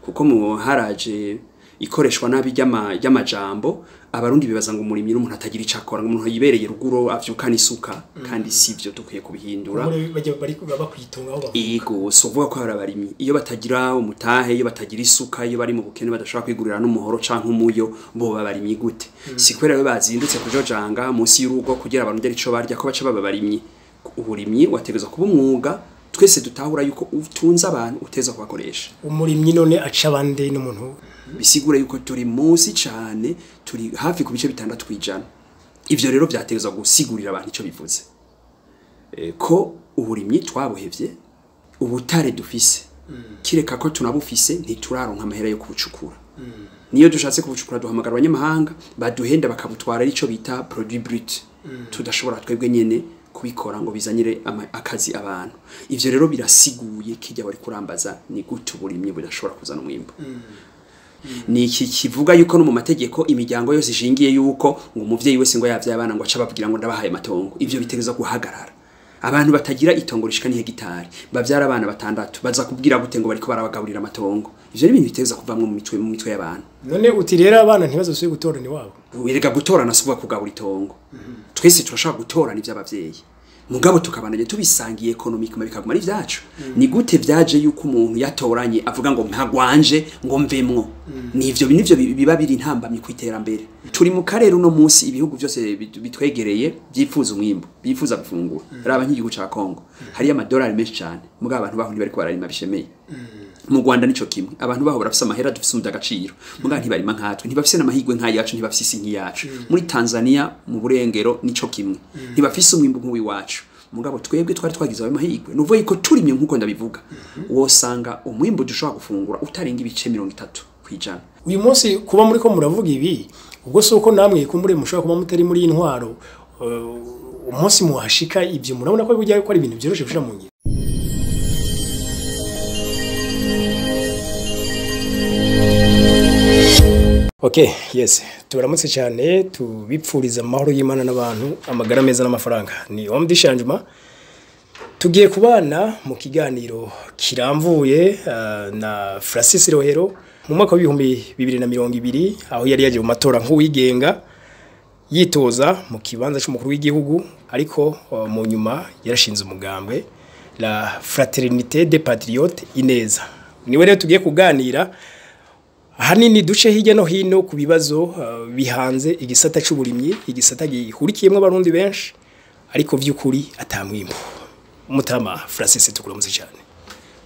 Kuko mu haraje ikoreshwa nabi ry'amajambo, abarundi bibaza ngo umurimyi n'umuntu atagira ico akora, ngo umuntu yibereye ruguru avyukana isuka, kandi sivyo, dukwiye kubihindura. Ego, so vuga ko hari abarimyi iyo batagira umutahe, iyo batagira isuka, iyo bari mu bukene badashobora kwigurira n'umuhoro canke umuyo, bo babarimyi gute? Si kubera we bazindutse kujojanga munsi y'urugo kugira abarondere ico barya ko baca baba barimyi. Uburimyi wategerezwa kuba umwuga twese dutahura yuko utunze abantu, uteza kubakoresha. Umurimyi none aca abandi n'umuntu? Bisigura yuko turi munsi cane, turi hafi ku bice 6%. Ivyo rero vyategezwa gusigurira abantu ico bivuze, ko uburimyi twabuhevye, ubutare dufise, kireka ko tunabufise, ntituraronka amahera yo kubucukura. Niyo dushatse kubucukura duhamagara abanyamahanga baduhenda bakabutwara, arico bita produit brut, tudashobora twebwe nyene kubikora ngo bizanire akazi abantu. Ivyo rero birasiguye kijya bari kurambaza ni gute uburimyi budashobora kuzana umwimbu. Ni iki kivuga yuko no mu mategeko imiryango yose ishingiye yuko ngo umuvyeyi wese ngo yavyaye abana ngo aca ababwira ngo ndabahaye amatongo. Ivyo bitegerezwa guhagarara. Abantu batagira itongo rishika ni hegitari bavyara abana batandatu, baza kubwira gute ngo bariko barabagaburira amatongo? Ivyo ni ibintu biteza kuvamwo mu mitwe y'abantu. None uti rero abana ntibazosubire gutorana iwabo? Erega gutorana si ukuvuga kugabura itongo. Twese turashobora gutorana ivy'abavyeyi, mugabo tukabananye tubisangiye économiquement, bikaguma ari vyacu. Ni gute vyaje yuko umuntu yatoranye avuga ngo mpagwanje ngo mvemwo? Nivyo biba biri intambamyi ku iterambere. Turi mu karere uno munsi ibihugu byose bitwegereye byifuza umwimbu, byifuza gufungura. Raba nk'igihugu ca Congo, hariyo amadolari menshi cyane, mugabo abantu baho ntibariko bararima bishemeye. Mu Rwanda nico kimwe, abantu baho barafise amahera, dufise umva agaciro, mugabo ntibarima nkatwe, ntibafise n'amahirwe nk'ayacu, ntibafise isi nk'iyacu. Muri Tanzania mu burengero nico kimwe, ntibafise umwimbu nk'uwiwacu, mugabo twebwe twari twagize ayo mahirwe. Nuvuga yuko turimye nk'uko ndabivuga, wosanga umwimbu dushobora gufungura utarenga ibice 30%. Uyu munsi kuba muri ko muravuga ibi, ubwo si uko namwe kumbure mushobora kuba mutari muri iyi ntwaro, umunsi muhashika ibyo murabona ko bijya ko ari ibintu byoroshe gushira mu ngiro? Okay, yes. Tubaramutse cyane, tubipfuriza amahoro y'Imana n'abantu, amagara meza n'amafaranga. Ni Homme du Changement. Tugiye kubana mu kiganiro kiramvuye na Francis Rohero mu mwaka wa 2020, aho yari yaje mu matora nk'uwigenga yitoza mu kibanza cy'umukuru w'igihugu, ariko mu nyuma yarashinze umugambwe La Fraternité des Patriotes Ineza. Niwe rero tugiye kuganira ahanini, duce hirya no hino ku bibazo bihanze igisata c'uburimyi, igisata gihurikiyemwo abarundi benshi, ariko vy'ukuri atamwimbu. Mutama Francis, tukuramutse cyane.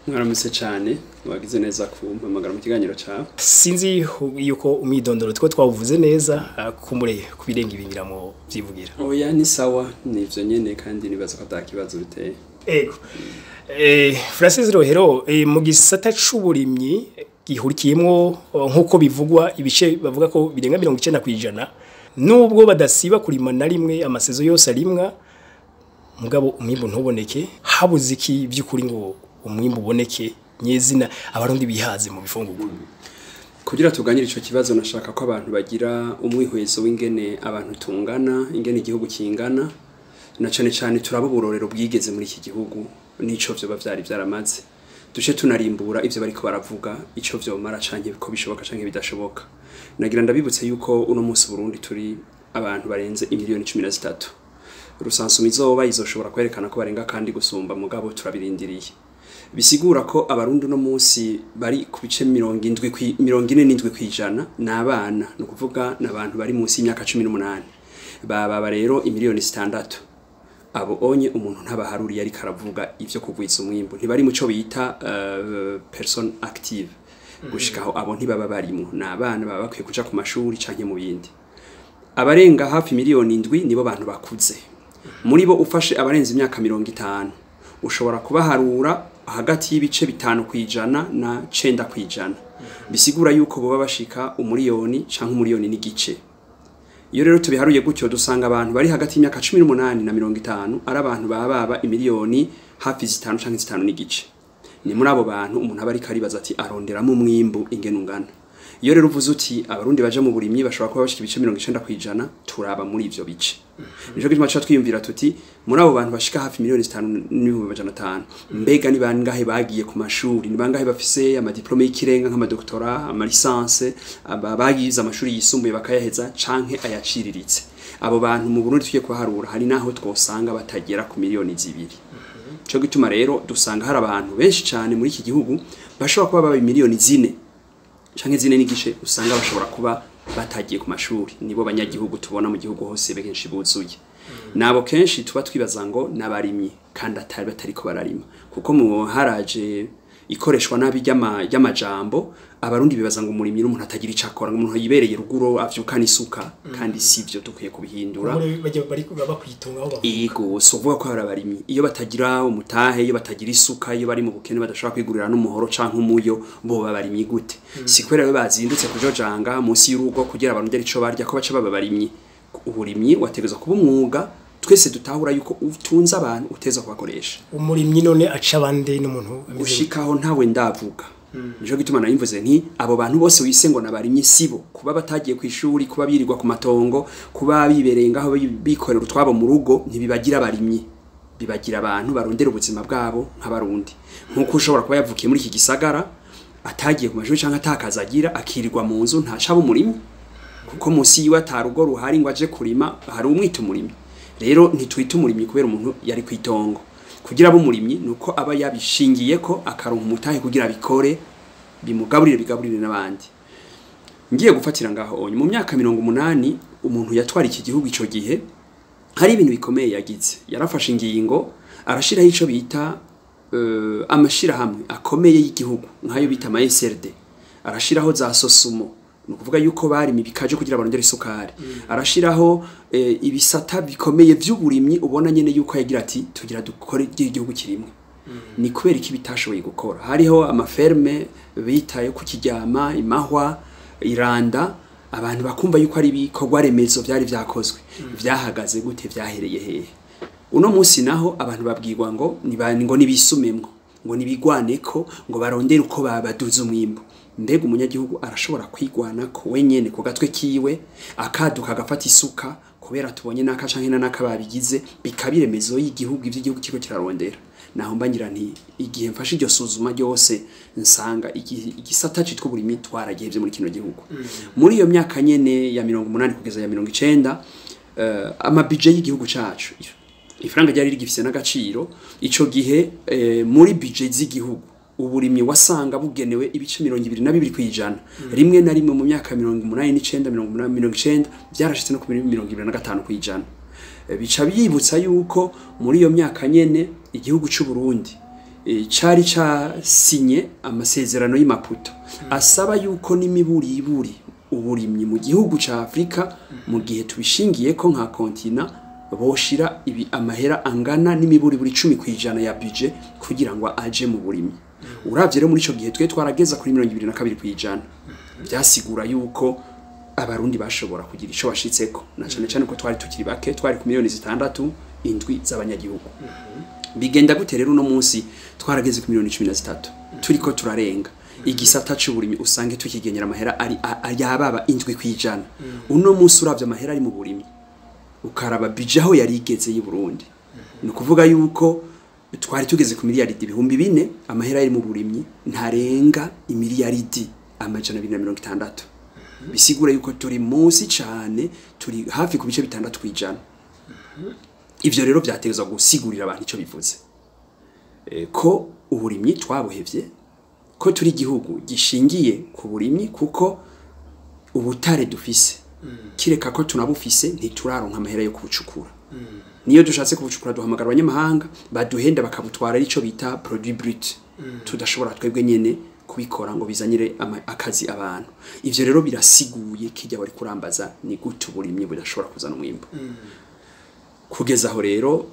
Mwaramutse cyane, wagize neza kumpamagara mu kiganiro cyawe. Sinzi yuko umwidondoro two twawuvuze neza, kumbure kubirenga ibingiramo vyivugira. Oya, ni sawa, nivyo nyene, kandi nibaza ko ata kibazo biteye. Ego. Francis Rohero, mu gisata c'uburimyi gihurikiyemwo, nk'uko bivugwa, ibice bavuga ko birenga 90%, nubwo badasiba kurima na rimwe, ama saisons yose arimwa, mugabo umwimbu ntuboneke. Habuze iki by'ukuri ngo umwimbu uboneke nyezina, abarundi bihaze mu bifungurwa? Kugira tuganire ico kibazo, nashaka ko abantu bagira umwihwezo w'ingene abantu tungana, ingene igihugu kingana, na cane cane turaba uburorero bwigeze muri iki gihugu n'ico vyoba vyari vyaramaze, duce tunarimbura ivyo bariko baravuga, ico vyomara canke ko bishoboka canke bidashoboka. Nagira ndabibutse yuko uno munsi Burundi turi abantu barenze imiliyoni 13. Recensement izoba izoshobora kwerekana ko barenga kandi gusumba, mugabo turabirindiriye. Bisigura ko abarundi uno munsi bari ku bice 47% n'abana, ni ukuvuga n'abantu bari munsi y'imyaka 18, baba rero imiliyoni 6. Abo onye umuntu ntabaharuriye ariko aravuga ivyo kugwiza umwimbu, ntibari muco bita personne active. Gushikaho abo ntibaba barimwo, ni abana baba bakwiye kuja ku mashuri canke mu bindi. Abarenga hafi miliyoni 7 nibo bantu bakuze. Muri bo ufashe abarenze imyaka 50, ushobora kubaharura hagati y'ibice 5% na 9%. Bisigura yuko boba bashika umuriyoni canke umuriyoni n'igice. Iyo rero tubiharuye gutyo, dusanga abantu bari hagati y'imyaka 18 na 50 ari abantu baba baba imiliyoni hafi 5 canke 5 n'igice. Ni muri abo bantu umuntu aba ariko aribaza ati aronderamo umwimbu ingene ungana. Iyo rero uvuze uti abarundi baje mu burimyi bashobora kuba bashika ibice 90%, turaba muri ivyo bice. Nico gituma tuca twiyumvira tuti muri abo bantu bashika hafi 5,5 miliyoni, mbega ni bangahe bagiye ku mashuri, ni bangahe bafise amadiplome y'ikirenga nk'amadoktora, amalisanse, bagize amashuri yisumbuye bakayaheza canke ayaciriritse? Abo bantu mu Burundi tugiye kubaharura, hari naho twosanga batagera ku 2 miliyoni. Cyo gituma rero dusanga hari abantu benshi cyane muri iki gihugu bashobora kuba baba 4 miliyoni canke 4.5, usanga bashobora kuba batagiye ku mashuri. Nibo banyagihugu tubona mu gihugu hose benshi buzuye. Nabo kenshi tuba twibaza ngo n'abarimyi, kandi atari batariko bararima, kuko mu haraje ikoreshwa nabi ry'amajambo. Abarundi bibaza ngo umurimyi n'umuntu atagira ico akora, ngo umuntu yibereye ruguru avyukana isuka, kandi sivyo, dukwiye kubihindura. Muri bajya bari baba kwitunga aho bavuka. Ego, si ukuvuga ko hari abarimyi iyo batagira umutahe, iyo batagira isuka, iyo bari mu bukene badashobora kwigurira n'umuhoro canke umuyo, bo babarimyi gute? Si kubera rero bazindutse kujojanga munsi y'urugo kugira barondere ico barya ko baca baba abarimyi. Uburimyi wategerezwa kuba umwuga twese dutahura yuko utunze abantu, uteza kubakoresha. Umurimyi none aca abandi n'umuntu ameze gute? Gushikaho ntawe ndavuga. Nico gituma nayimvuze nti abo bantu bose wise ngo nabarimyi sibo. Kuba batagiye ku ishuri, kuba birirwa ku matongo, kuba bibereye ngaho bikorera utwabo mu rugo, ntibibagira abarimyi. Bibagira abantu barondera ubuzima bwabo nk'abarundi, nkuko ushobora kuba yavukiye muri iki gisagara atagiye ku mashuri canke atakaza agira, akirirwa mu nzu, ntacaba umurimyi, kuko munsi yiwe atarugo ruhari ngo aje kurima. Hari umwita umurimyi? Rero ntitwita umurimyi kubera umuntu yari kwitongo. Kugira abe umurimyi nuko aba yabishingiye ko akaronka umutahe kugira abikore, bimugaburire, bigaburire n'abandi. Ngiye gufatira ngaho onye, mu myaka 80 umuntu yatwara iki gihugu ico gihe hari ibintu bikomeye yagize. Yarafashe ingingo, arashiraho ico bita amashirahamwe akomeye y'igihugu, nk'ayo bita ama SRD. Arashiraho za SOSUMO, ni ukuvuga yuko barima ibikaje kugira barondere isukari. Arashiraho ibisata bikomeye vy'uburimyi. Ubona nyene yuko yagira ati tugira dukore igihugu kirimwe. Ni kubera iki bitashoboye gukora? Hariho amaferme bitaye ku Kiryama, Imahwa, Iranda, abantu bakumva yuko ari ibikorwa remezo vyari vyakozwe. Vyahagaze gute? Vyahereye hehe? Uno munsi naho abantu babwirwa ngo ngo nibisumemwo, ngo nibigwaneko, ngo barondere uko babaduza umwimbu. Mbega umunyagihugu arashobora kwigwanako wenyene ku gatwe kiwe, akaduka agafata isuka kubera tubonye naka canke na naka babigize, bikaba iremezo y'igihugu, ivy'igihugu kiriko kirarondera? Naho mba ngira nti igihe mfashe iryo suzuma ryose, nsanga igisata citwa uburimyi twaragihevye muri kino gihugu. Muri iyo myaka nyene ya 80 kugeza ya 90, amabudget y'igihugu cacu, ifaranga ryari rigifise n'agaciro ico gihe, muri budget z'igihugu uburimyi wasanga bugenewe ibice 22%. Rimwe na rimwe mu myaka 89, 80, 90 byarashitse no ku 25%. Bica byibutsa yuko muri iyo myaka nyene igihugu c'u Burundi cari casinye amasezerano y'i Maputo asaba yuko n'imiburiburi uburimyi mu gihugu ca Afrika, mu gihe tubishingiye ko nka continent, boshira ibi amahera angana n'imiburiburi 10% ya budget kugira ngo aje mu burimyi. Uravye rero muri ico gihe twe twarageza kuri 22%. Byasigura yuko abarundi bashobora kugira ico bashitseko, na cane cane ko twari tukiri bake, twari ku 6.7 miliyoni z'abanyagihugu. Bigenda gute rero uno munsi twarageze ku 13 miliyoni, turiko turarenga, igisata c'uburimyi usange tukigenyera amahera ari yababa 7%? Uno munsi uravye amahera ari mu burimyi, ukaraba budget aho yari igeze y'u Burundi, ni ukuvuga yuko twari tugeze ku miliyaridi 4000, amahera yari mu burimyi ntarenga imiliyaridi 260. Bisigura yuko turi munsi cane, turi hafi ku bice 6%. Ivyo rero vyategezwa gusigurira abantu ico bivuze, ko uburimyi twabuhevye, ko turi igihugu gishingiye ku burimyi, kuko ubutare dufise, kireka ko tunabufise, ntituraronka amahera yo kubucukura. Niyo dushatse kubucukura duhamagara abanyamahanga baduhenda bakabutwara, arico bita produit brut, tudashobora twebwe nyene kubikora ngo bizanire akazi abantu. Ivyo rero birasiguye kijya bari kurambaza ni gute uburimyi budashobora kuzana umwimbu. Kugeza aho rero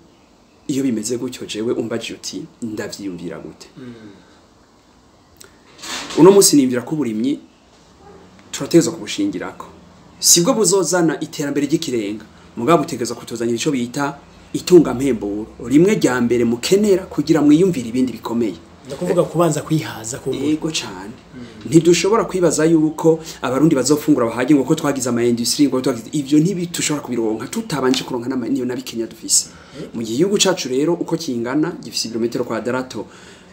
iyo bimeze gutyo, jewe umbaje uti ndavyiyumvira gute uno munsi, nimvira ko uburimyi turategerezwa kubushingirako. Sibwo buzozana iterambere ry'ikirenga, mugabo butegerezwa kutuzanira ico bita itunga mpemburo rimwe rya mbere mukenera kugira mwiyumvire ibindi bikomeye. Ndakuvuga kubanza kwihaza ku Yego cyane. Ntidushobora kwibaza yuko Abarundi bazofungura bahage ngo ko twagize ama industrie, ngo twagize ivyo, ntibitushobora kubironka tutabanje kuronka niyo nabikenya dufise. Mu gihugu cacu rero uko kingana, gifise ibirometero kwadrato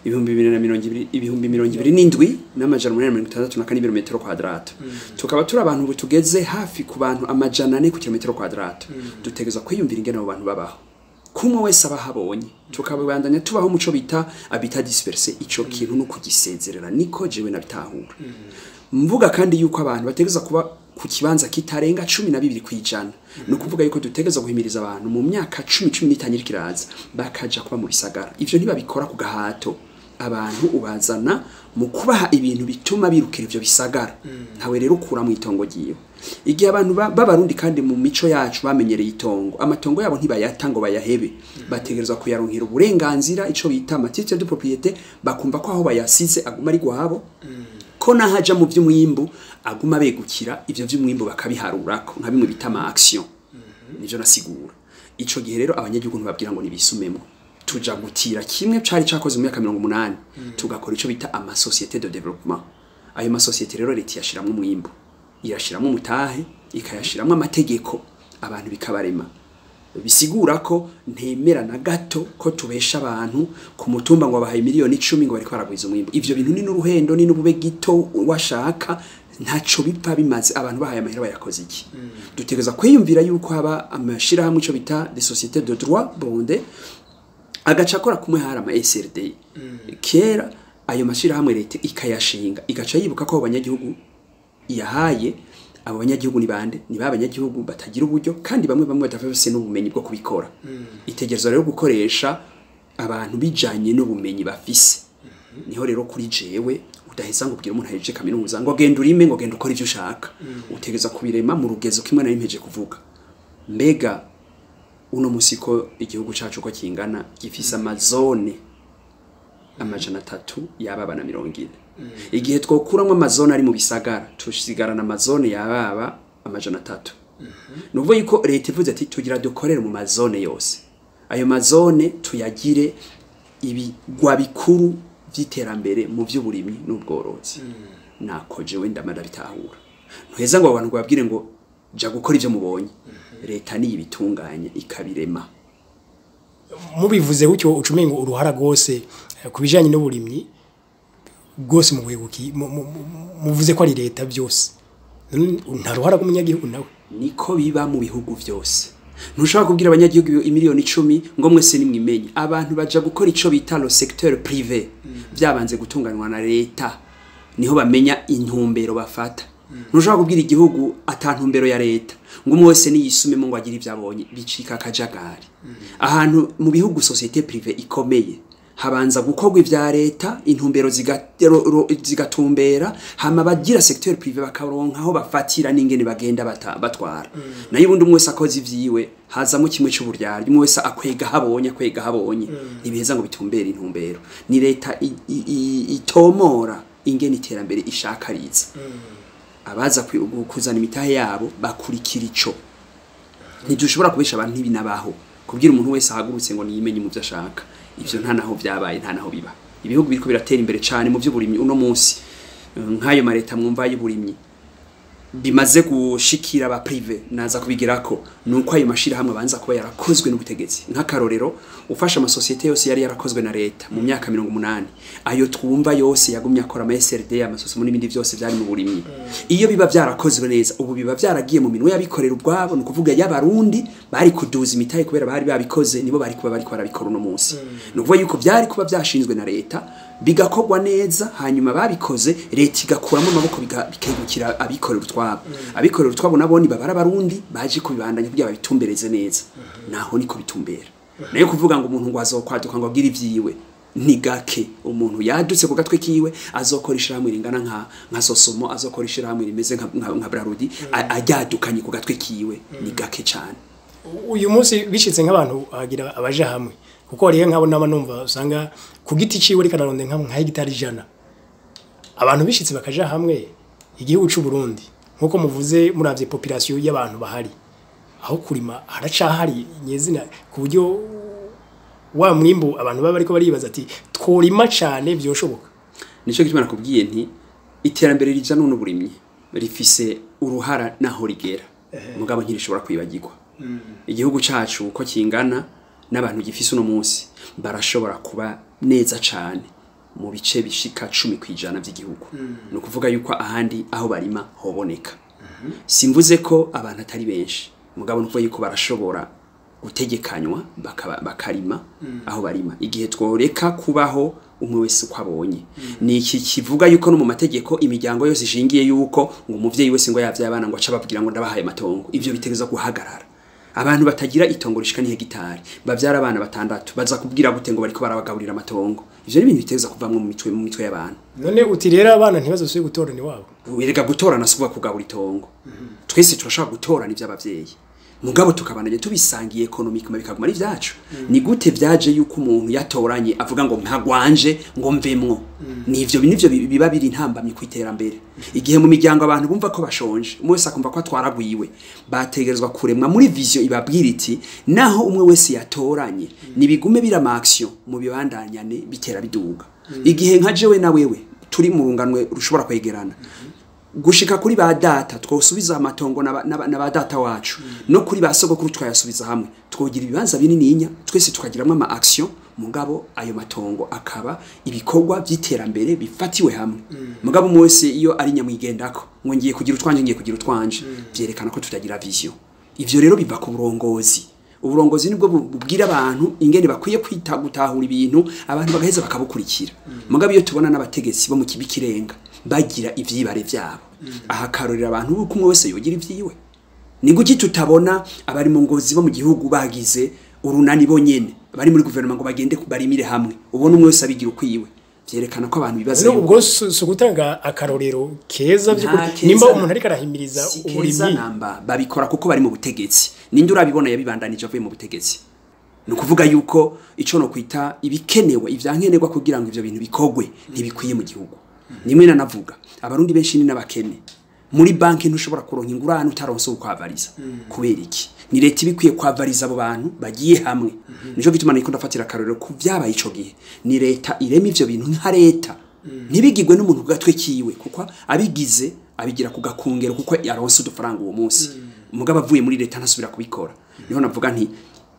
2020, 27,864 ibirometero kwadrato. Tukaba turi abantu ubu tugeze hafi ku bantu 400 ku kilometero kwadrato. Dutegerezwa kwiyumvira ingene abo bantu babaho, kumwe wese abahabonye, tukabandanya tubaho muco bita habitat dispersé. Ico kintu no kugisezerera, niko jewe nabitahura. Mvuga kandi yuko abantu bategeza kuba ku kibanza kitarenga 12%. Ni ukuvuga yuko dutegeza guhimiriza abantu mu myaka 10, 15 iriko iraza bakaja kuba mu bisagara. Ivyo ntibabikora ku gahato, abantu ubazana mu kubaha ibintu bituma birukira ivyo bisagara. Ntawe rero ukura mu itongo ryiwe. Igihe abantu b'Abarundi kandi mu mico yacu bamenyereye itongo, amatongo yabo ntibayata ngo bayahebe, bategerezwa kuyaronkera uburenganzira, ico bita ama titre de propriété, bakumva ko aho bayasize aguma ari gwabo, ko nahaja mu vy'umwimbu aguma begukira ivyo vy'umwimbu, bakabiharurako nka bimwe bita ama action. Nivyo nasigura. Ico gihe rero abanyagihugu ntibabwira ngo nibisumemo, tuja gutira kimwe cari cakoze mu myaka 80, tugakora ico bita ama société de développement. Ayo ma société rero leta yashiramwo umwimbu, irashiramwo umutahe, ikayashiramwo amategeko, abantu bikabarema. Bisigura ko ntemera na gato ko tubesha abantu ku mutumba ngo babahaye miliyoni 10 ngo bariko baragwiza umwimbu. Ivyo bintu ni n'uruhendo, ni n'ubube gito washaka, ntaco bipfa bimaze. Abantu bahaye amahera bayakoze iki? Dutegereza kwiyumvira yuko haba amashirahamwe, ico bita des sociétés de droit bondé, agaca akora kumwe hari ama SRD kera. Ayo mashirahamwe leta ikayashinga, igaca yibuka ko abo banyagihugu iyahaye, abo banyagihugu ni bande? Ni ba banyagihugu batagira uburyo, kandi bamwe bamwe badafise n'ubumenyi bwo kubikora. Itegerezwa rero gukoresha abantu bijanye n'ubumenyi bafise. Niho rero kuri jewe udaheza ngo ubwire umuntu ahejeje kaminuza ngo genda urime, ngo genda ukora ivyo ushaka. Utegereza kubirema mu rugezo kimwe nari mpeje kuvuga. Mbega uno musi ko igihugu cacu ko kingana gifise amazone 340, igihe twokuramwo amazone ari mu bisagara tusigarana amazone yababa 300. Ni ukuvuga yuko leta ivuze ati tugira dukorere mu mazone yose, ayo mazone tuyagire ibigwa bikuru vy'iterambere mu vy'uburimyi n'ubworozi. Nako jewe ndamara bitahura. Ntuheza ngo abantu babwire ngo ja gukora ivyo mubonye, leta niyo ibitunganya ikabirema. Mubivuze gutyo ucumengo uruhara rwose ku bijanye n'uburimyi bwose mu buheguki muvuze ko ari leta byose. None nta ruhara rw'umunyagihugu nawe? Niko biba mu bihugu vyose. Ntushobora kubwira abanyagihugu imiliyoni 10 ngo mwese nimwimenye. Abantu baja gukora ico bita le secteur privé vyabanze gutunganywa na leta, niho bamenya intumbero bafata. Ntushobora kubwira igihugu ata ntumbero ya leta ngo umwe wese niyisumemo ngo agire ivyo abonye, bicika akajagari. Ahantu mu bihugu société privée ikomeye, habanza gukorwa ivya leta, intumbero zigatumbera, hama bagira secteur privé bakaronka aho bafatira n'ingene bagenda batwara. Nayo ubundi umwe wese akoze ivyiwe, hazamo kimwe c'uburyarya, umwe wese akwega habonye, akwega habonye, ntibiheza ngo bitumbere. Intumbero ni leta itomora ingene iterambere ishaka riza. Abaza kuzana imitahe yabo bakurikira ico. Ntidushobora kubesha abantu, ntibinabaho kubwira umuntu wese ahagurutse ngo niyimenye mu byo ashaka. Ivyo nta naho vyabaye, nta naho biba. Ibihugu biriko biratera imbere cane mu vy'uburimyi uno munsi, nk'ayo mareta mwumva y'uburimyi bimaze gushikira aba privé, naza kubigirako, nuko ayo mashirahamwe abanza kuba yarakozwe n'ubutegetsi. Nk'akarorero, ufasha amasosiyete yose yari yarakozwe na leta mu myaka 80, ayo twumva yose yagumye akora, ama SRD, amasosomo n'ibindi byose byari mu burimyi, iyo biba byarakozwe neza ubu biba byaragiye mu minwe y'abikorera ubwabo, ni ukuvuga y'Abarundi bari kuduza imitahe kubera bari babikoze, nibo bari kuba bariko barabikora uno munsi. Ni ukuvuga yuko byari kuba byashinzwe na leta, bigakorwa neza, hanyuma babikoze leta igakuramo amaboko, bikegukira abikorera utwabo. Abikorera utwabo nabo ni babara Abarundi baje kubibandanya kugira babitumbereze neza. Naho niko bitumbera. Nayo kuvuga ngo umuntu ngo azokwaduka ngo agire ivyiwe, ni gake umuntu yadutse ku gatwe kiwe azokora ishirahamwe ringana nka Sosomo, azokora ishirahamwe rimeze nka Brarudi ajyadukanye ku gatwe kiwe, ni gake cane. Uyu munsi bishitse nk'abantu hagira abaja hamwe, kuko hariyo nk'abo naba numva usanga ku giti ciwe ariko araronde nka hegitari 100. Abantu bishitse bakaja hamwe, igihugu c'u Burundi nkuko muvuze, muravye population y'abantu bahari, aho kurima haracahari nyezina ku buryo Wa mwimbu abantu baba bariko baribaza ati tworima cane vyoshoboka. Nico gituma nakubwiye nti iterambere rija n'uburimyi rifise uruhara naho rigera, mugabo ntirishobora kwibagirwa. Igihugu cacu uko kingana n'abantu gifise uno munsi barashobora kuba neza cane mu bice bishika 10% by'igihugu. Ni ukuvuga yuko ahandi aho barima hoboneka. Simvuze ko abantu atari benshi, mugabo nukuvuga yuko barashobora gutegekanywa bakarima aho barima. Igihe tworeka kubaho umwe wese uko abonye. Ni iki kivuga yuko no mu mategeko imiryango yose ishingiye yuko ngo umuvyeyi wese ngo yavyaye abana ngo aca ababwira ngo ndabahaye amatongo. Ivyo bitegerezwa guhagarara. Abantu batagira itongo rishika ni hegitari bavyara abana batandatu baza kubwira gute ngo bariko barabagaburira amatongo? Ivyo ni ibintu bitegerezwa kuvamwo mu mitwe y'abantu. None uti rero abana ntibazosubire gutorana iwabo? Werega gutorana si ukuvuga kugabura itongo. Twese turashobora gutorana ivy'abavyeyi, mugabo tukabananye tubisangiye économiquement bikaguma ari vyacu. Ni gute vyaje yuko umuntu yatoranye avuga ngo mpagwanje ngo mvemwo? Nivyo nivyo biba biri intambamyi ku iterambere. Igihe mu miryango abantu bumva ko bashonje, umwe wese akumva ko atwaragwiwe, bategerezwa kuremwa muri vision ibabwira iti naho umwe wese yatoranye nibigume bira ama action mu bibandanyane bitera biduga. Igihe nka jewe na wewe turi mu runganwe rushobora kwegerana gushika kuri ba data, twosubiza amatongo na ba data wacu, no kuri ba sogokuru twayasubiza hamwe, twogira ibibanza binininya twese tukagiramwo ama action, mugabo ayo matongo akaba ibikorwa by'iterambere bifatiwe hamwe. Mugabo umwe wese iyo ari nyamwigendako ngo ngiye kugira utwanje, ngiye kugira utwanje, vyerekana ko tutagira vision. Ivyo rero biva ku burongozi. Uburongozi nibwo bubwira abantu ingene bakwiye kwita gutahura ibintu, abantu bagaheza bakabukurikira. Mugabo iyo tubona n'abategetsi bo mu kibikirenga bagira ivyibare vyabo, aha karorera abantu uko umwe wese yogira ivyiwe, ni guki tutabona abari mu ngozi bo mu gihugu bagize urunani bonyene bari muri guverinoma ngo bagende barimire hamwe? Ubona umwe wese abigira ukwiwe, vyerekana ko abantu bibaza None yuko ubwo si ugutanga akarorero keza by'ukuri Nta keza nimba umuntu ariko arahimiriza si keza uburimyi? Namba babikora kuko bari mu butegetsi. Ninde urabibona yabibandanije avuye mu butegetsi? Ni ukuvuga yuko ico no kwita ibikenewe, ivyankenerwa kugira ngo ivyo bintu bikogwe ntibikwiye mu gihugu. Nimwe nanavuga abarundi benshi ni n'abakene. Muri banki ntushobora kuronka ingurane utaronse ukwavariza. Kubera iki? Ni leta ibikwiye kwavariza abo bantu bagiye hamwe. Nico gituma niko ndafatira akarorero ku vyabaye ico gihe. Ni leta irema ivyo bintu nka leta, ntibigirwe n'umuntu ku gatwe kiwe, kuko abigize abigira ku gakungero kuko yaronse udufaranga uwo munsi, mugabo avuye muri leta ntasubira kubikora. Niho navuga nti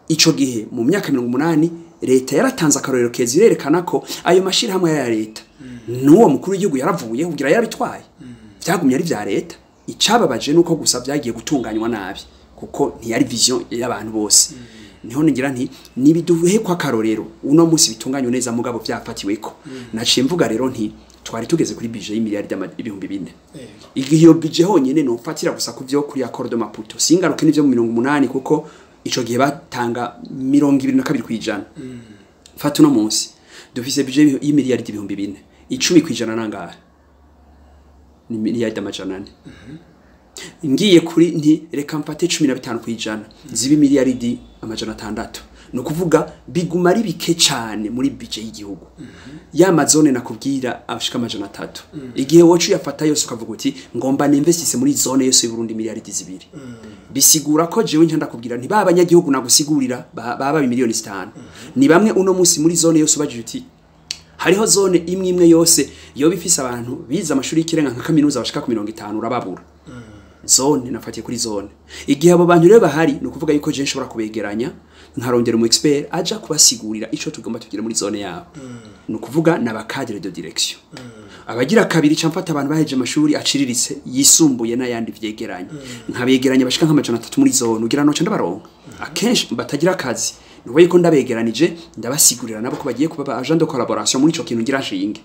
ico gihe mu myaka 80 leta yaratanze akarorero keza, irerekana ko ayo mashirahamwe ya leta n'uwo mukuru w'igihugu yaravuye kugira yarabitwaye, vyagumye ari vya leta. Icababaje nuko gusa vyagiye gutunganywa nabi, kuko ntiyari vision y'abantu bose. Niho ngira nti nibiduhe kwa karorero uno munsi bitunganywe neza, mugabo vyafatiweko. Naciye mvuga rero nti twari tugeze kuri budget y'imiliyaridi 4000. Igihe iyo budget honyene nofatira gusa ku vyo kuri accord de Maputo, singaruke n'ivyo mu 80, kuko ico gihe batanga 22%. Fata uno munsi dufise budget y'imiliyaridi 4000, 10% nangahe? Ni miliyaridi 400. Ngiye kuri nti reka mfate 15% ziba miliyaridi 600. Ni ukuvuga biguma ari bike cane muri budget y'igihugu. Ya mazone nakubwira ashika 300, igihe wocu uyafata yose ukavuga uti ngomba ninvestisse muri zone yose y'Uburundi miliyaridi 2, bisigura ko jewe nca ndakubwira nti ba banyagihugu nagusigurira baba 5 miliyoni ni bamwe uno munsi muri zone yose ubajije uti hariho zone imwe imwe yose yoba ifise abantu bize amashuri y'ikirenga nka kaminuza bashika ku 50, urababura. Zone nafatiye kuri zone. Igihe abo bantu rero bahari, ni ukuvuga yuko je nshobora kubegeranya nkarondera umu expert aja kubasigurira ico tugomba tugire muri zone yabo, ni ukuvuga n'aba cadre de direction. Abagira kabiri, ca mfata abantu baheje amashuri aciriritse yisumbuye n'ayandi vyegeranye, nkabegeranya bashika nka 300 muri zone, ugira noca ndabaronka akenshi batagira akazi. Nuko yuko ndabegeranije ndabasigurira nabo ko bagiye kuba ba agent de collaboration muri ico kintu ngira nshinge.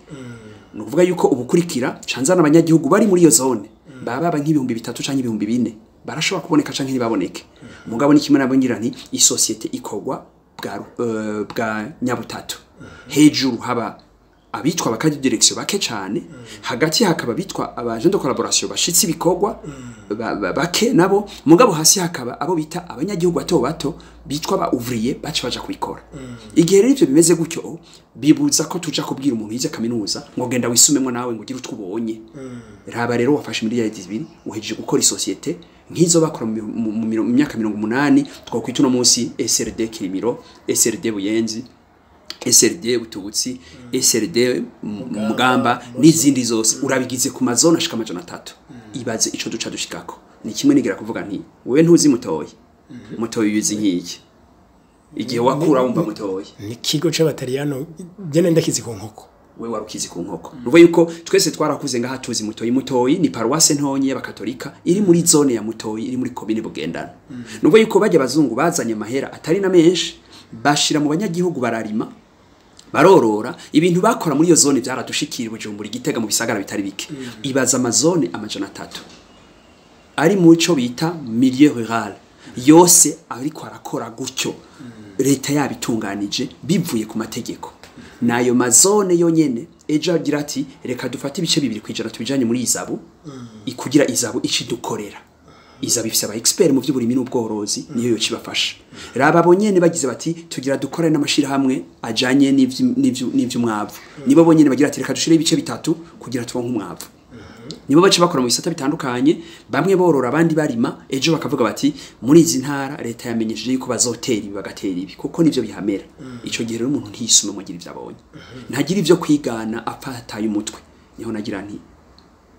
Ni ukuvuga yuko ubukurikira canzana abanyagihugu bari muri iyo zone baba nk'3000 canke 4000, barashobora kuboneka canke ntibaboneke. Mugabo ni kimwe nabo ngira nti isosiyete ikorwa bwa nyabutatu: hejuru haba abitwa aba cadre direction bake cane, hagati hakaba abitwa aba agent de collaboration bashitse ibikorwa bake nabo, mugabo hasi hakaba abo bita abanyagihugu bato bato bitwa ba ouvrier baca baja kubikora. Igihe rero ivyo bimeze gutyo, bibuza ko tuja kubwira umuntu yize kaminuza ngo genda wisumemwo nawe ngo ugire utwo ubonye. Raba rero, wafashe miliyari 2, uhejeje gukora isosiyete nk'izo bakora mu myaka 80 twakwita uno munsi SRD Kirimiro, SRD Buyenzi. SRD Bututsi, SRD Mugamba n'izindi zose, urabigize ku mazone ashika 300. Ibaze ico duca dushikako. Ni kimwe nigira kuvuga nti wewe ntuzi Mutoyi, Mutoyi yuzi nk'iki igihe wakura wumva Mutoyi. Ni kigo c'abataliyano jene ndakizi ku nkoko. We warukizi ku nkoko. Nuvuga yuko twese twarakuze ngaha tuzi Mutoyi. Mutoyi ni paroisse ntonyi y'abakatolika iri muri zone ya Mutoyi, iri muri commune Bugendana. Nuvuga yuko bajya abazungu bazanye amahera atari na menshi, bashira mu banyagihugu, bararima, barorora. Ibintu bakora muri iyo zone byaradushikira Bujumbura, Igitega, mu bisagara bitari bike. Ibaza amazone 300 ari mu cyo bita milieu rural yose ariko arakora gutyo, leta yabitunganije bivuye ku mategeko. Nayo mazone yonyene ejo agira ati reka dufate ibice 2% tubijanye muri ISABU, ikugira ISABU ici dukorera. ISABU ifise aba expert mu by'uburimi n'ubworozi, niyo yo kibafasha. Raba bonyene bagize bati tugira dukore n'amashirahamwe ajanye n'ivy'umwavu, nibo bonyene bagira ati reka dushire ibice 3 kugira turonke umwavu. Nibo bace bakora mu bisata bitandukanye, bamwe borora, abandi barima. Ejo bakavuga bati muri izi ntara leta yamenyesheje yuko bazotera ibi, bagatera ibi kuko nivyo bihamera. Ico gihe rero umuntu ntiyisume mu ivyo abonye, ntagira ivyo kwigana, apfa ataye umutwe. Niho nagira nti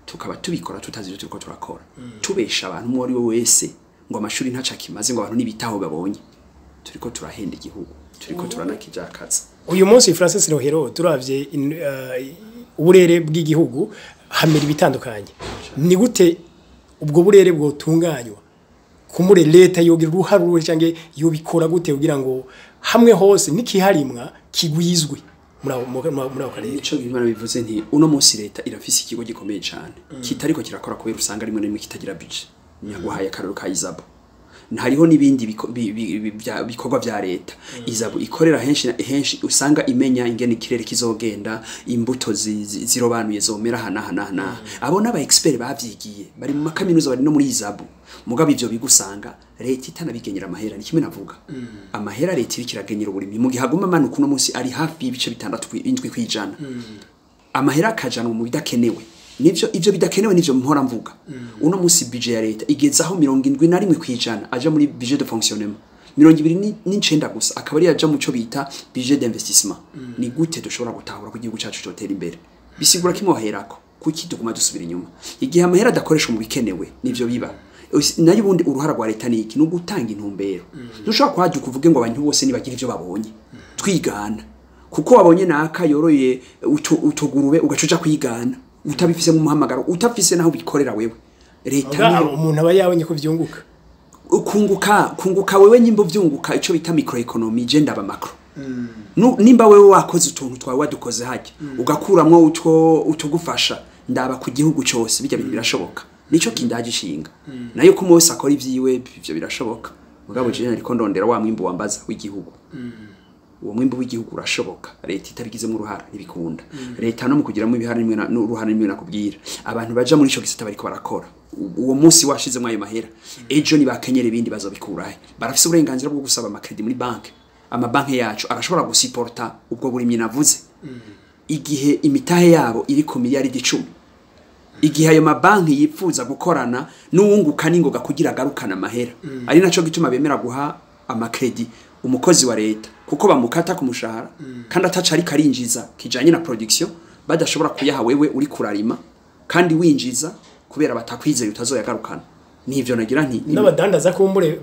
tukaba tubikora tutazi ivyo turiko turakora, tubesha abantu. Uwo ari we wese ngo amashuri ntaco akimaze, ngo abantu nibitaho babonye, turiko turahenda igihugu, turiko turanakijakaza. Uyu munsi, Francis Rohero, turavye uburere bw'igihugu, hamera ibitandukanye. Ni gute ubwo burere bwotunganywa? Kumure leta yogira uruhare uruhe canke yobikora gute kugira ngo hamwe hose nikiharimwa kigwizwe muri ako karere? Nico Imana bivuze nti uno munsi leta irafise ikigo gikomeye cyane kitariko kirakora, kubera usanga rimwe na rimwe kitagira budget. Nyaguhaye akararo ka ISABU. Hariho n'ibindi bikorwa vya leta. ISABU ikorera henshi na henshi, usanga imenya ingene ikirere kizogenda, imbuto zirobanuye zomera hana hana hana. Abo n'aba expert bavyigiye, bari mu makaminuza, bari no muri ISABU. Mugabo ivyo bigusanga leta itanabigenyera amahera. Ni kimwe navuga, amahera leta iriko iragenyera uburimyi, mu gihe aguma amanuka, uno munsi ari hafi y'ibice 6.7%, amahera akajanwa mu bidakenewe. Nivyo ivyo bidakenewe nivyo mpora mvuga. Uno munsi budget ya leta igezaho 71% aja muri budget de fonctionnement, 29 gusa akaba ari aja mu cyo bita budget d'investissement. Ni gute dushobora gutahura ko igihugu cacu cotera imbere? Bisigura kimwoherako kuki tuguma dusubira inyuma igihe amahera adakoreshwa mu bikenewe? Nivyo biba. Nayo ubundi uruhara rwa leta ni iki? Ni ugutanga intumbero. Ntushobora kuhaduka uvuge ngo abantu bose nibagira ivyo babonye, twigana kuko wabonye naka yoroye utugurube, ugaca uja kwigana utabifise mu muhamagaro, utafise naho bikorera wewe. Leta niyo Umuntu aba yabonye ko vyunguka. Kunguka wewe nyimbo vyunguka, ico bita microeconomy, je ndaba macro. Nimba wewe wakoze utuntu twawe wadukoze hajya, ugakuramwo utwo utugufasha, ndaba ku gihugu cyose bijya bintu birashoboka. Nico kindaje ishinga nayo ko umwe wese akora ivyiwe, ivyo birashoboka. Mugabo je nariko ndondera wa mwimbu wambaza w'igihugu. Uwo mwimbu w'igihugu urashoboka leta itabigizemo uruhara? Ntibikunda. Leta no mu kugiramo ibihara nimwe n'uruhara nimwe nakubwira, abantu baja muri ico gisata bariko barakora. Uwo munsi washizemo ayo mahera, ejo nibakenyera ibindi bazobikurahe? Barafise uburenganzira bwo gusaba ama crédits muri banki. Amabanki yacu arashobora gusiporta ubwo burimyi navuze igihe imitahe yabo iri ku miliyaridi 10? Igihe ayo mabanki yipfuza gukorana n'uwunguka n'ingoga kugira agarukane amahera, ari naco gituma bemera guha ama crédits umukozi wa leta kuko bamukata ku mushahara kandi ataca ariko arinjiza kijanye na production, badashobora kuyaha wewe uri kurarima kandi winjiza, kubera batakwizeye utazoyagarukana. Nivyo nagira nti N'abadandaza, kumbure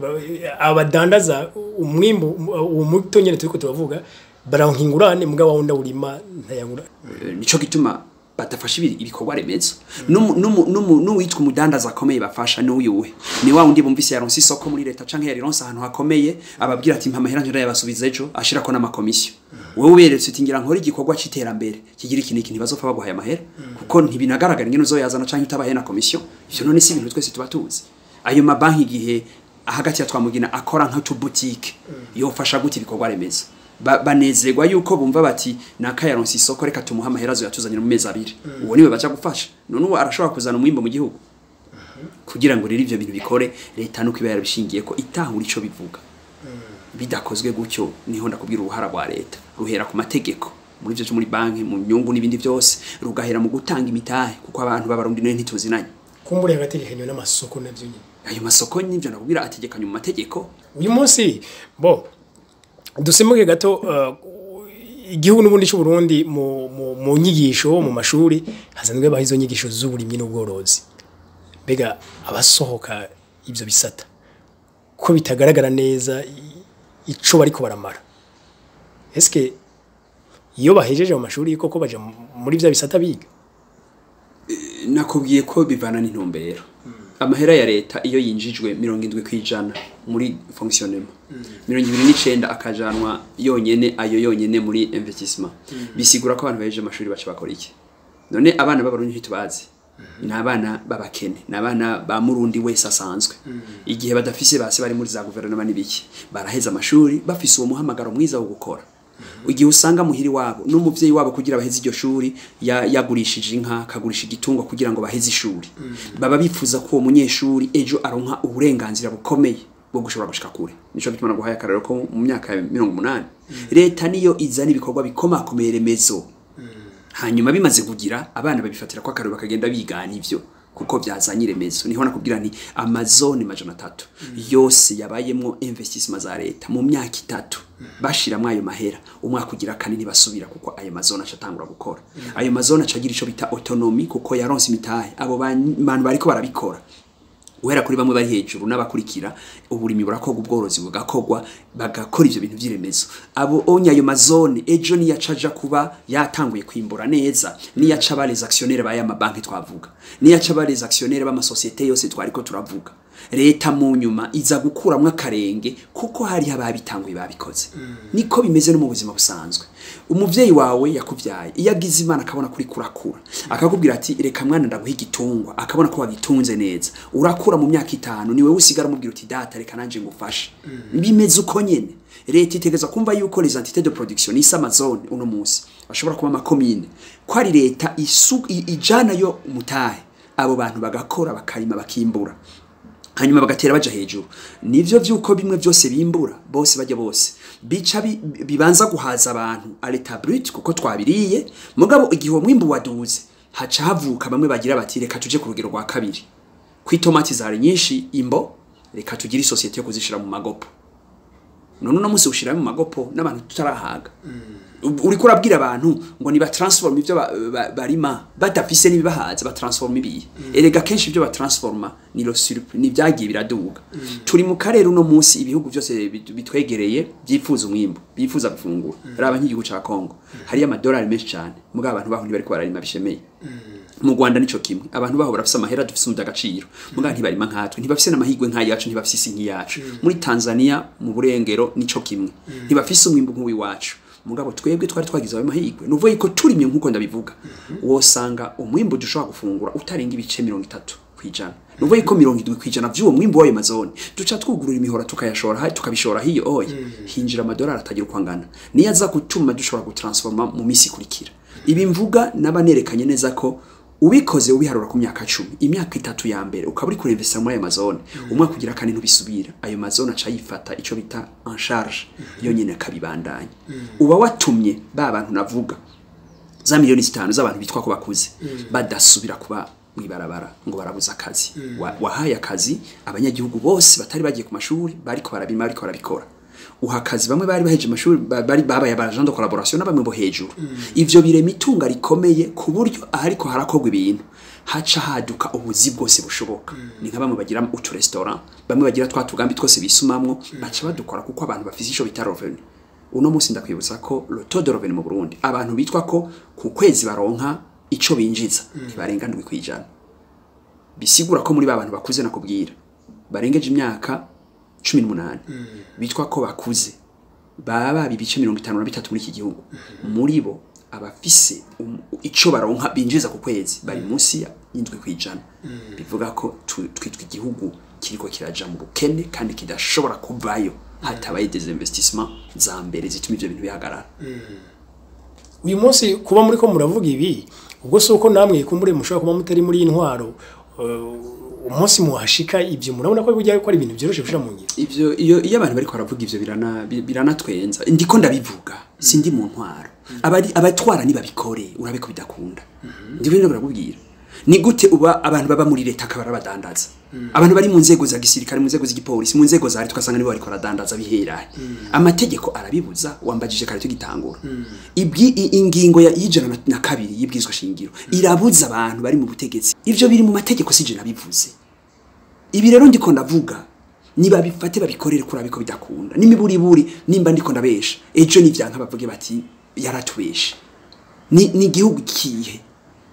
abadandaza umwimbu uwo muto nyene turiko turavuga baronka ingurane, mugabo wundi awurima ntayagura. Nico gituma badafasha ibikorwa remezo. N'uwitwa umudandaza akomeye bafasha n'uyuhe? Ni wa wundi bumvise yaronse isoko muri leta canke yarironse ahantu hakomeye, ababwira ati mpa amahera njye yabasubiza ejo, ashirako n'amakomisiyo. Wewe uberetse uti ngira nkore igikorwa c'iterambere kigira iki n'iki, ntibazopfa baguhaye amahera kuko ntibinagaragara ingene uzoyazana canke utabaye na komisiyo. Ivyo none si ibintu twese tuba tuzi? Ayo mabanki igihe hagati ya Twamugina akora nk'utubutike, yofasha gute ibikorwa remezo? Banezerwa yuko bumva bati naka yaronse isoko, reka tumuhe amahera azoyatuzanira mu mezi 2. Uwo niwe baca gufasha. None uwo arashobora kuzana umwimbo mu gihugu? Kugira ngo rero ivyo bintu bikore, leta nuko iba yarabishingiye ko itahura ico bivuga. Bidakozwe gutyo, niho ndakubwira, uruhara rwa leta ruhera ku mategeko muri ivyo vyo muri banki, mu nyungu n'ibindi byose, rugahera mu gutanga imitahe, kuko abantu b'Abarundi nayo ntituzinanye. Kumbure hagategekanywa n'amasoko navyo nyene. Ayo masoko n'ivyo nakubwira ategekanywa mu mategeko. Uyu munsi bo dusimuke gato, Igihugu n'ubundi cy'u Burundi, mu nyigisho mu mashuri hasanzwe baho izo nyigisho z'uburimyi n'ubworozi. Mbega abasohoka ibyo bisata ko bitagaragara neza ico bariko baramara, eske iyo bahejeje mu mashuri koko baja muri vya bisata biga? Nakubwiye ko bivana n'intumbero. Amahera ya leta iyo yinjijwe 70% muri fonctionnement, 29 akajanwa yonyene, ayo yonyene muri investissement, bisigura ko abantu bahejeje amashuri baca bakora iki? None abana b'Abarundi ntitubazi, ni abana b'abakene, ni abana ba murundi wese asanzwe. Igihe badafise base bari muri za guverinoma n'ibiki, baraheza amashuri bafise uwo muhamagaro mwiza wo gukora. Igihe usanga muhiri wabo n'umuvyeyi wabo kugira baheze iryo shuri yagurishije inka, akagurisha igitungwa kugira ngo baheze ishuri, baba bifuza ko uwo munyeshuri ejo aronka uburenganzira bukomeye bwo gushobora gushika kure. Nico gituma naguhaye akarorero ko mu myaka ya 80 leta niyo izana ibikorwa bikomakomeye remezo, hanyuma bimaze kugira abana babifatira ko akarorero, bakagenda bigana ivyo kuko byazanye iremezo. Niho nakubwira nti amazone 300 yose yabayemwo investissement za leta mu myaka 3, bashiramwo ayo mahera, umwaka ugira kane ntibasubira, kuko ayo mazone acatangura gukora. Ayo mazone acagira ico bita autonomie, kuko yaronse imitahe. Abo bantu bariko barabikora, guhera kuri bamwe bari hejuru n'abakurikira, uburimi burakorwa, ubworozi bugakorwa, bagakora ivyo bintu vy'iremezo. Abo onya ayo mazone ejo niyacaja kuba yatanguye kwimbura neza, niyaca ba les actionnaires ba ya mabanki twavuga, niyaca ba les actionnaires b'amasosiyete yose twariko turavuga, leta mu nyuma iza gukuramwo akarenge kuko hari ababitanguye babikoze. Niko bimeze no mu buzima busanzwe. Umuvyeyi wawe yakuvyaye, iyo agize Imana akabona kuri kurakura, akakubwira ati: "Reka mwana ndaguha igitungwa," akabona ko wagitunze neza, urakura, mu myaka 5 niwe usigara umubwira uti: "Data, reka nanje ngufashe." Bimeze uko nyene. Leta itegeza kumva yuko les entités de production ni amazone uno munsi ashobora kuba amakomine, ko ari leta ijana yo umutahe, abo bantu bagakora, bakarima, bakimbura, hanyuma bagatera baja hejuru. Nivyo vyuko bimwe byose bimbura bose bajya bose bica bibanza guhaza abantu à l'état brut kuko twabiriye. Mugabo igihe uwo mwimbu waduze, haca havuka bamwe bagira bati: "Reka tuje ku rugero rwa kabiri, kw'itomati zari nyinshi imbo, reka tugire isosiyete yo kuzishira mu magopo." None uno munsi ushira mu magopo n'abantu tutarahaga. Uriko urabwira abantu ngo niba transform ivyo barima badafise n'ibibahaza, ba transform ibiye. Erega kenshi ibyo ba transforma ni le surplus, ni byagiye biraduga. Turi mu karere uno munsi ibihugu byose bitwegereye byifuza umwimbu, byifuza gufungura. Raba nk'igihugu ca Congo, hariyo amadolari menshi cyane, mugabo abantu baho ntibariko bararima bishemeye. Mu Rwanda nico kimwe, abantu baho barafise amahera, dufise umva agaciro, mugabo ntibarima nkatwe, ntibafise n'amahirwe nk'ayacu, ntibafise isi nk'iyacu. Muri Tanzania mu burengero nico kimwe, ntibafise umwimbu nk'uwiwacu. Mugabo twebwe twari twagize ayo mahirwe. Nuvuga yuko turimye nk'uko ndabivuga, wosanga umwimbu dushobora gufungura utarenga ibice 30%. Nuvuga yuko 70% vy'uwo mwimbu w'ayo mazone duca twugurura imihora, tukayashora tukabishora hiyo oya, hinjira amadolari atagira uko angana, niyo aza gutuma dushobora gutransforma mu misi ikurikira. Ibi mvuga naba nerekanye neza ko ubikoze, ubiharura ku myaka 10, imyaka 3 ya mbere ukaba uri kurinvesta muri ayo mazone, umwaka ugira kane ntubisubira, ayo mazone aca yifata ico bita en charge yonyene, akabibandanya. Uba watumye ba bantu navuga, za miliyoni 5 z'abantu bitwa ko bakuze, badasubira kuba mwibarabara ngo barabuze akazi. Wahaye akazi abanyagihugu bose batari bagiye ku mashuri, bariko barabima, bariko barabikora. Uha akazi bamwe bari baheje amashuri, bari babaye aba agent de collaboration na bamwe bo hejuru. Ivyo birema itunga rikomeye ku buryo ahariko harakorwa ibintu haca haduka ubuzi bwose bushoboka. Ni nka bamwe bagira utu restaurant, bamwe bagira twa tugambi twose bisumamwo, baca badukora kuko abantu bafise ico bita revenu. Uno munsi ndakwibutsa ko le taux de revenu mu Burundi, abantu bitwa ko ku kwezi baronka ico binjiza, ntibarenga 7%. Bisigura ko muri ba bantu bakuze nakubwira barengeje imyaka 18, bitwa ko bakuze, baba ibice 53 muri iki gihugu, muri bo abafise ico baronka binjiza ku kwezi bari munsi ya 7%. Bivuga ko twitwa igihugu kiriko kiraja mu bukene kandi kidashobora kuvayo hatabaye des investissements za mbere zituma ivyo bintu bihagarara. Uyu munsi kuba muri ko muravuga ibi, ubwo si uko namwe kumbure mushobora kuba mutari muri iyi ntwaro, umunsi muhashika ibyo murabona ko bijya ko ari ibintu byoroshe gushira mu ngiro? Ivyo iyo abantu bariko baravuga ivyo biranatwenza. Ndiko ndabivuga, sindi mu ntwaro. Abari abatwara nibabikore, urabe ko bidakunda. Ndiko ndakubwira. Ni gute uba abantu baba muri leta akaba arabadandaza, abantu bari mu nzego za gisirikare, mu nzego z'igipolisi, mu nzego za leta, ugasanga nibo bariko baradandaza? Bihera amategeko arabibuza. Wambajije kare tugitangura. Ingingo ya 102 y'ibwirizwa shingiro irabuza abantu bari mu butegetsi. Ivyo biri mu mategeko, sije nabivuze. Ibi rero ndiko ndavuga, niba bifate babikorere kuri abiko bidakunda n'imiburiburi. Nimba ndiko ndabesha, ejo nivyanka bavuge bati yaratubeshe. Ni igihugu kihe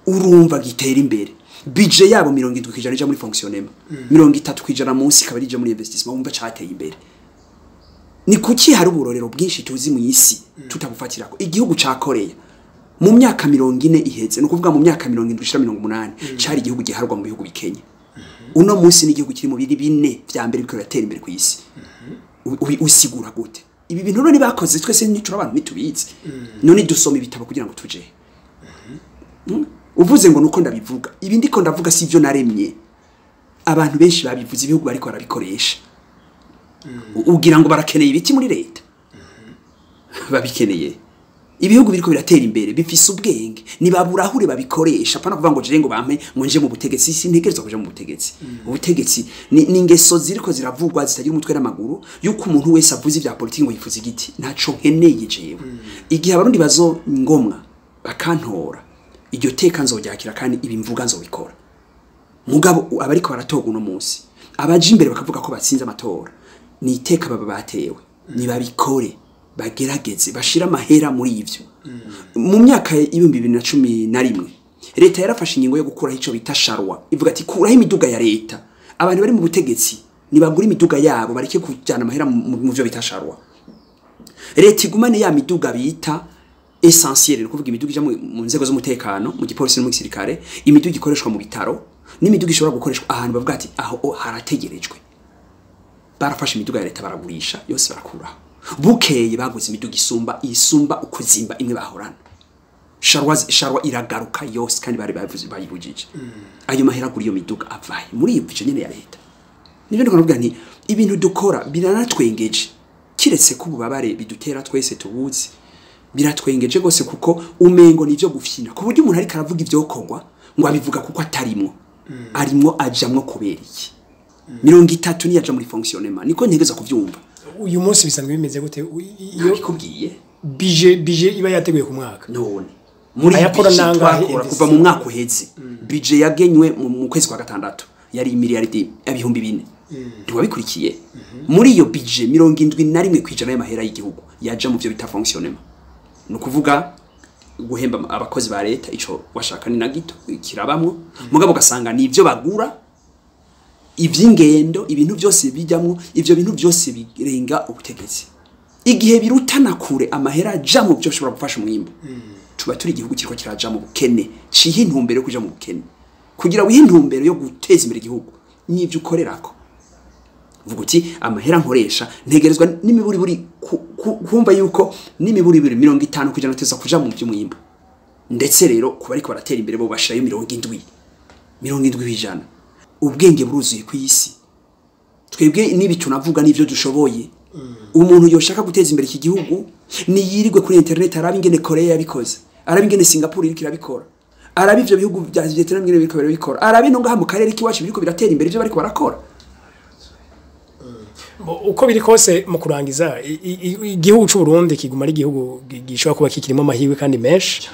urumva gitera imbere, budget yabo 70% ija muri fonctionnement, 30% munsi ikaba ija muri investissement? Wumva cateye imbere? Ni kuki hari uburorero bwinshi tuzi mu isi tutabufatirako? Igihugu ca Korea mu myaka 40 iheze, ni ukuvuga mu myaka 70 ishira 80, cari igihugu giharwa mu bihugu bikenye. Uno munsi ni igihugu kiri mu biri bine vya mbere biriko biratera imbere ku isi. Usigura gute ibi bintu none bakoze? Twese ntituri abantu, ntitubizi. None dusoma ibitabo kugira ngo tuje? Uvuze ngo nuko ndabivuga. Ibi ndiko ndavuga si ivyo naremye, abantu benshi babivuze, ibihugu bariko barabikoresha. Ugira ngo barakeneye ibiti muri leta? Babikeneye. Ibihugu biriko biratera imbere bifise ubwenge, nibaburahure babikoresha. Apana kuvuga ngo jire ngo bampe ngo nje mu butegetsi. Sintegerezwa kuja mu butegetsi. Ubutegetsi ni ingeso ziriko ziravugwa zitagira umutwe n'amaguru, yuko umuntu wese avuze ivya politiki ngo yifuza igiti. Ntaco nkeneye jewe. Igihe Abarundi bazo ngomwa bakantora, iryo teka nzoryakira kandi ibi mvuga nzobikora. Mugabo abariko baratorwa uno munsi, abaje imbere bakavuga ko batsinze amatora, ni iteka baba batewe, nibabikore, bagerageze bashira amahera muri ivyo. Mu myaka y'2011 leta yarafashe ingingo yo gukuraho ico bita charroi, ivuga ati kuraho imiduga ya leta, abantu bari mu butegetsi nibagura imiduga yabo, bareke kujyana amahera mu vyo bita charroi. Leta igumane ya miduga bita essentiel, ni ukuvuga imiduga ija mu nzego z'umutekano, mu gipolisi no mu gisirikare, imiduga ikoreshwa mu bitaro n'imiduga ishobora gukoreshwa ahantu bavuga ati aho o harategerejwe. Barafashe imiduga ya leta baragurisha yose, barakuraho. Bukeye baguze imiduga isumba ukuzimba imwe bahorana. Charroi iragaruka yose kandi bari bavuze bayibujije. Ayo mahera kuri iyo miduga avaye muri iyo budget nyene ya leta. Nibyo ndiko ndavuga nti ibintu dukora biranatwengeje, kiretse ko ububabare bidutera twese tubuzi. Biratwengeje gose kuko umengo nivyo gufyina, ku buryo umuntu ariko aravuga ivyokorwa ngo abivuga kuko atarimwo. Arimwo ajamwo kubera iki? 30 niyaja muri fonctionnement, niko ntegeza kuvyumva. Uyu munsi bisanzwe bimeze gute? Iyo Nabikubwiye. Budget iba yateguye ku mwaka? None muri Ayakora budget nangahe twakora kuva mu mwaka uheze, budget yagenywe mu kwezi kwa gatandatu yari miliyaridi 4000. Ntiwabikurikiye? Muri iyo budget, 71% y'amahera y'igihugu yaja mu byo bita fonctionnement, ni ukuvuga guhemba abakozi ba leta. Ico washaka ni na gito kirabamwo, mugabo ugasanga ni ivyo bagura, ivy'ingendo, ibintu byose bijyamwo. Ivyo bintu byose birenga ubutegetsi. Igihe birutana kure amahera aja mu byo ushobora gufasha umwimbu, tuba turi igihugu kiriko kiraja mu bukene, ciha intumbero yo kuja mu bukene. Kugira wihe intumbero yo guteza imbere igihugu n'ivyo ukorerako, vuga uti amahera nkoresha ntegerezwa n'imiburiburi kumva yuko n'imiburiburi 50% teza kuja mu by'umwimbu. Ndetse rero kuba ariko baratera imbere bo bashirayo 70, 70%. Ubwenge buruzuye ku isi. Twebwe n'ibi tunavuga n'ivyo dushoboye. Umuntu yoshaka guteza imbere iki gihugu niyirirwe kuri internet, arabe ingene Korea yabikoze, arabe ingene Singapore iriko irabikora, arabe ivyo bihugu bya Vietnam ingene biriko birabikora, arabe no ngaha mu karere k'iwacu biriko biratera imbere ivyo bariko barakora. Uko biri kose, mu kurangiza, igihugu c'u Burundi kiguma ari igihugu gishobora kuba kikirimo amahirwe kandi menshi.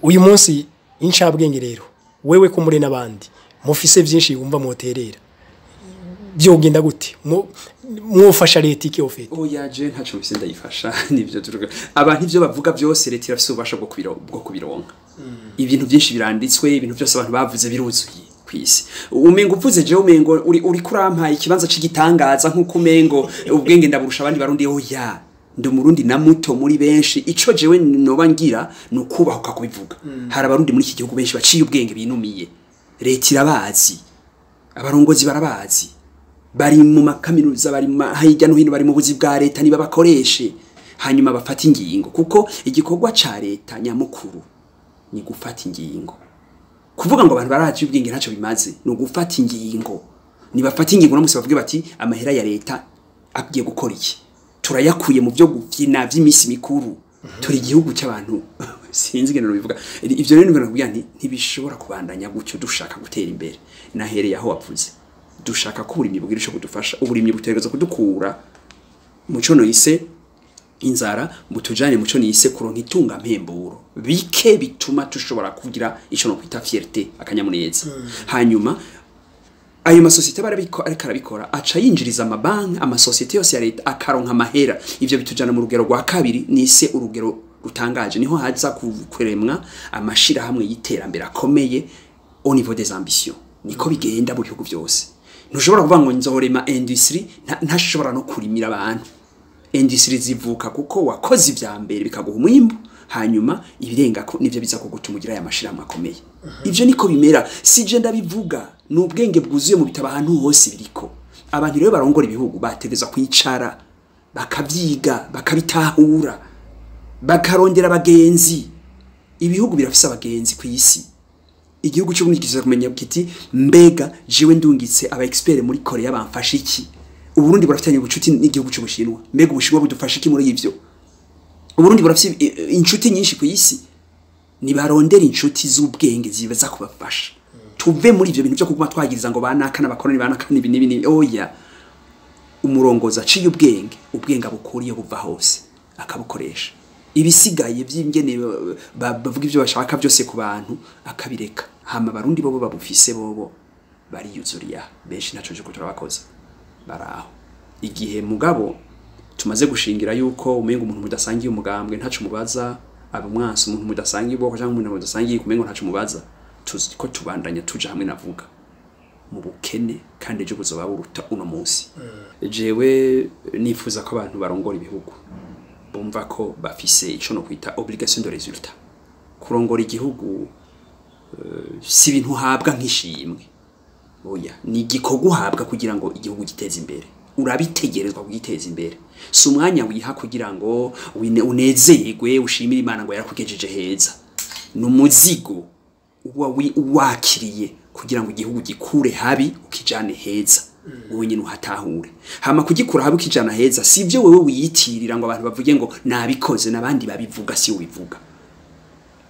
Uyu munsi incabwenge rero, wewe ko muri n'abandi mufise vyinshi wumva mwoterera, byogenda gute? Mwofasha leta iki ofite? Oya, je ntaco mfise ndayifasha. Nivyo turuga abantu ivyo bavuga byose, leta irafise ububasha bwo kubironka. Ibintu byinshi biranditswe, ibintu byose abantu bavuze biruzuye kwisi. Umengo uvuze jewe, umengo uri kurampaye ikibanza c'igitangaza, nkuko umengo ubwenge ndaburusha abandi Barundi. Oya, ndi Umurundi na muto muri benshi. Ico jewe noba ngira ni ukubahuka kubivuga. Hari Abarundi muri iki gihugu benshi baciye ubwenge binumiye. Leta irabazi, abarongozi barabazi, bari mu makaminuza, bari hirya no hino, bari mu buzi bwa leta. Niba bakoreshe hanyuma bafata ingingo, kuko igikorwa ca leta nyamukuru ni gufata ingingo. Kuvuga ngo abantu barazi ubwenge ntacyo bimaze, ni ugufata ingingo. Nibafata ingingo no musi bavuge bati amahera ya leta agiye gukora iki, turayakuye mu byo gufyina vy'imisi mikuru. Turi igihugu cy'abantu. Sinzi ingene bivuga ivyo. Rero nibwo nakubwira nti ntibishobora kubandanya gutyo. Dushaka gutera imbere, nahereye aho wavuze, dushaka ko uburimyi bugira ico budufasha. Uburimyi butegerezwa kudukura muco noyise inzara, butujane muco nise kuronka itunga mpemburo bike bituma tushobora kugira ico no kwita fierté, akanyamuneza. Hanyuma ayo masosiyete barabiko ariko arabikora, aca yinjiriza amabanki, amasosiyete yose ya leta akaronka amahera. Ivyo bitujana mu rugero rwa kabiri nise urugero rutangaje, niho haza kuremwa amashirahamwe y'iterambere akomeye au niveau des ambitions. Niko bigenda mu bihugu byose. Ntushobora kuvuga ngo nzorema industrie ntashobora no kurimira abantu. Industrie zivuka kuko wakoze ivya mbere bikaguha umwimbu, hanyuma ibirenga ko nivyo biza kugutuma ugira aya mashirahamwe akomeye. Ivyo niko bimera, sije ndabivuga, ni ubwenge bwuzuye mu bitabo, ahantu hose biriko. Abantu rero barongora ibihugu bategerezwa kwicara bakavyiga, bakabitahura, bakarondera abagenzi. Ibihugu birafise abagenzi ku isi. Igihugu cy'Uburundi kiza kumenya kiti: "Mbega jewe ndungitse aba expert muri Korea bamfasha iki?" Uburundi burafitanye ubucuti n'igihugu cy'Ubushinwa. Mbega Ubushinwa budufasha iki muri ivyo? Uburundi burafise inshuti nyinshi ku isi. Nibarondera inshuti z'ubwenge zibaza kubafasha. Tuve muri ivyo bintu byo kuguma twagiriza ngo banaka n'abakoroni, banaka n'ibi n'ibi n'ibi. Oya, umurongozi aciye ubwenge, ubwenge abukuriye buva hose akabukoresha. Ibisigaye by'ingene bavuga ibyo bashaka byose ku bantu akabireka. Hama Abarundi bobo babufise, bobo bariyuzuriya benshi, ntaco cyo turabakoza baraho. Igihe mugabo tumaze gushingira yuko umenga umuntu mudasangiye umugambwe ntaco mubaza, aba umwansi, umuntu mudasangiye ubwoko cyangwa umuntu mudasangiye kumengo ntaco mubaza, tuzi ko tubandanya tuja hamwe navuga mu bukene, kandi ejo buzoba buruta uno munsi. Jewe nifuza ko abantu barongora ibihugu bumva ko bafise ico no kwita obligation de résultat. Kurongora igihugu si ibintu uhabwa nk'ishimwe, oya, ni igikorwa uhabwa kugira ngo igihugu giteze imbere. Urabitegerezwa kugiteza imbere. Si umwanya wiha kugira ngo unezerwe, ushimire Imana ngo yarakugejeje heza. Ni umuzigo uba wakiriye kugira ngo igihugu gikure habi ukijane heza, wowe nyine uhatahure. Hama kugikura habi ukijana heza si ibyo wewe wiyitirira ngo abantu bavuge ngo nabikoze, n'abandi babivuga, si ubivuga.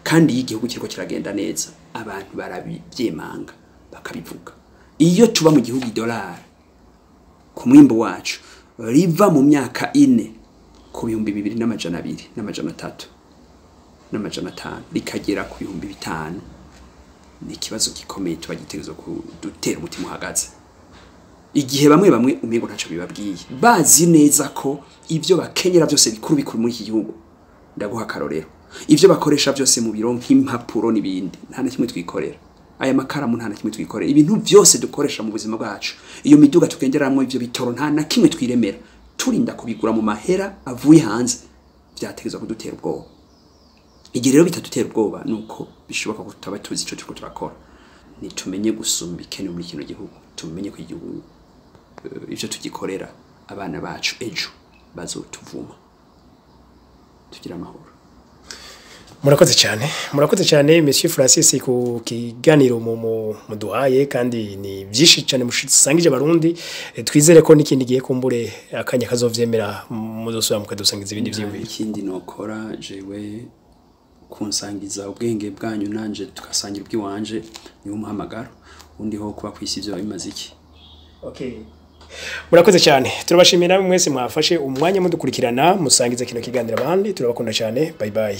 Kandi iyo igihugu kiriko kiragenda neza, abantu barabivyemanga, bakabivuga. Iyo tuba mu gihugu idolari ku mwimbo wacu riva mu myaka 4 ku 2200 n'300 n'500 rikagera ku 5000, ni ikibazo gikomeye tuba gitegerezwa kudutera umutima uhagaze. Igihe bamwe bamwe umengo ntaco bibabwiye, bazi neza ko ibyo bakenyera byose bikuru bikuru muri iki gihugu, ndaguha akarorero, ibyo bakoresha byose mu biro nk'impapuro n'ibindi, nta na kimwe twikorera. Aya makaramu nta na kimwe twikorera. Ibintu byose dukoresha mu buzima bwacu, iyo miduga tugenderamwo, ivyo bitoro, nta na kimwe twiremera, turinda kubigura mu mahera avuye hanze. Vyategerezwa kudutera ubwoba. Igihe rero bitadutera ubwoba, nuko bishoboka ko tutaba tuzi ico turiko turakora. Nitumenye gusumba ikenewe muri kino gihugu, tumenye ko igihugu ivyo tugikorera, abana bacu ejo bazotuvuma. Tugira amahoro. Murakoze cyane, murakoze cyane, Monsieur Francis, ku kiganiro muduhaye, kandi ni byinshi cyane musangije Abarundi. Twizere ko n'ikindi gihe kumbure akanya kazovyemera muzosubira mukadusangiza ibindi vyiyumviro. Ikindi nokora jewe, kunsangiza ubwenge bwanyu nanje tugasangira ubwiwanje, ni umuhamagaro undi ho kuba kwisi ivyo bimaze iki. Okay. Murakoze cyane, turabashimira mwese mwafashe umwanya mudukurikirana, musangiza kino kiganiro abandi. Turabakunda cyane, bye bye.